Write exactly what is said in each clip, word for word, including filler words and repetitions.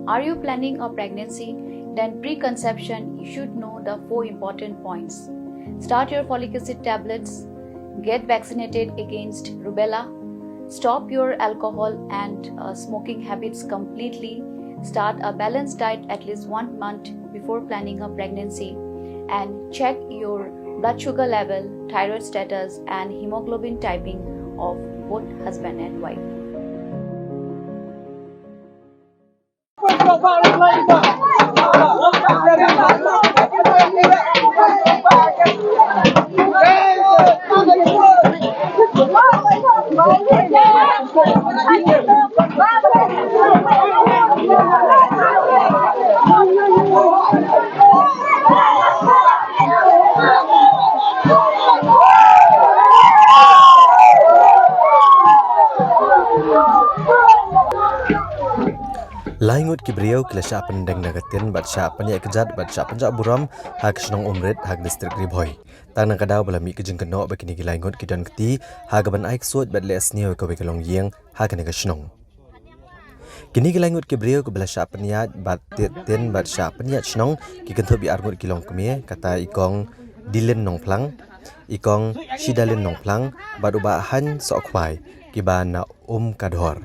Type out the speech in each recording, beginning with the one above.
Are you planning a pregnancy? Then preconception, you should know the four important points. Start your folic acid tablets, get vaccinated against rubella, stop your alcohol and uh, smoking habits completely, start a balanced diet at least one month before planning a pregnancy, and check your blood sugar level, thyroid status, and hemoglobin typing of both husband and wife. Lai ngut ki briew ki la shah pyndeng na ka tin bad shah pynïaid kjat bad shah pynjah burom ha ka shnong Umrit ha ka district Ri Bhoi. Tang na ka daw ba la mih ka jingkynnoh ba kine ki lai ngut ki don kti ha kaban ai ksuid bad leh sniew ïa kawei ka longïing ha kane ka shnong. Kine ki lai ngut ki briew kiba la shah pynïaid bad tied tin bad shah pynïaid shnong ki kynthup ïa ar ngut ki longkmie, kata i kong Dilin Nongphlang, i kong Shidalin Nongphlang bad u bah Haiñ Sohkhwai, kiba na Umkadhor.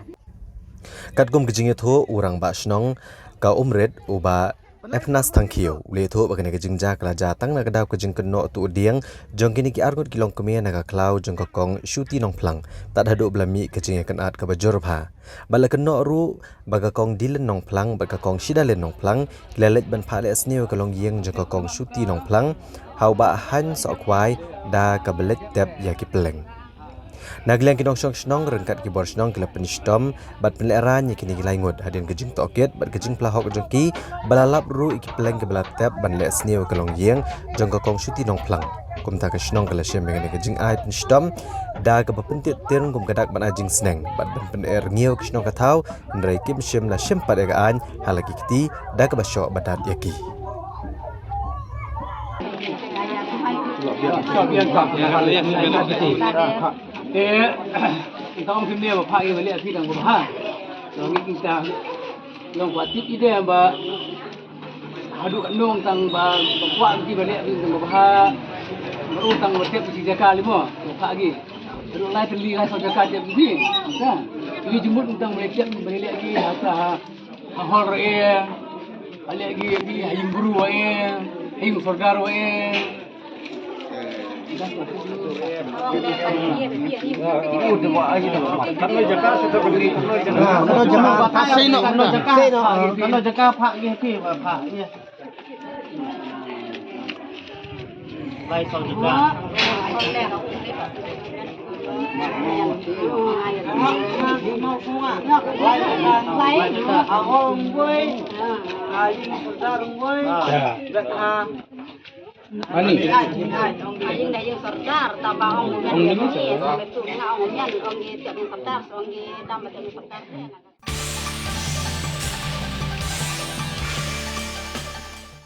Katkum ka jingïathuh, u rangbah shnong ka Umrit, u bah Epnas Thangkhiew, u la ïathuh ba kane ka jingjia ka la jia tang na ka daw ka jingkynnoh tuh dieng jong kine ki ar ngut ki longkmie na ka khlaw jong ka kong Shuti Nongphlang, tad haduh ba la mih ka jingïakynad kaba jur bha. Bad la kynnoh ruh ba ka kong Dilin Nongphlang bad ka kong Shidalin Nongphlang ki la leit ban phah leh sniew ïa ka longïing jong ka kong Shuti Nongphlang ha u bah Haiñ Sohkhwai da kaba leit tep ïa ki pylleng. Na ka liang ki nongshong shnong ryngkat ki bor shnong ki la pynshitom bad pynlehraiñ ïa kine ki lai ngut hadien ka jingtohkit bad ka jingphla hok jong ki, ba la lap ruh ïa ki pylleng kiba la tep ban leh sniew ïa ka longïing jong ka kong Shuti Nongphlang. Kumta ka shnong ka la shim ïa kane ka jingai pynshitom da kaba pyntied tir kum ka dak ban ai jingsneng bad ban pynrngiew ïa ka shnong ka thaw, hynrei kim shym la shim pat ïa ka aiñ ha la ki kti da kaba shoh ba dat ïa ki. Te, tang kim ne ba phah ïa ba leh phi tang ba bha. Long ki ta, long ba tip ide ba haduh ka nong tang ba, ba kwah ki ba leh phi tang ba bha. Baru tang ba tip ki jaka limo, ba phah ki. Haduh lai tylli lai saw jaka tip ki. Ka. Ki jumut tang ba leh tip ba leh ki, ha ka, ha hol re. Ba leh ki, ki ha ïing bru wa e, ha ïing sorkar wa e. Kano jaka, kano jaka, kano jaka phah ki, ki phah ki. Lai saw jaka. Lai jaka. Lai jaka. Ha ong boi. Ha ïing sorkar ong boi. Ha. Ani. Ïing da ïing sorkar, taba ong mian ong ni, ong tu nga ong mian ong ni tiap ïing sorkar, ong ni tam ba tiap ïing sorkar.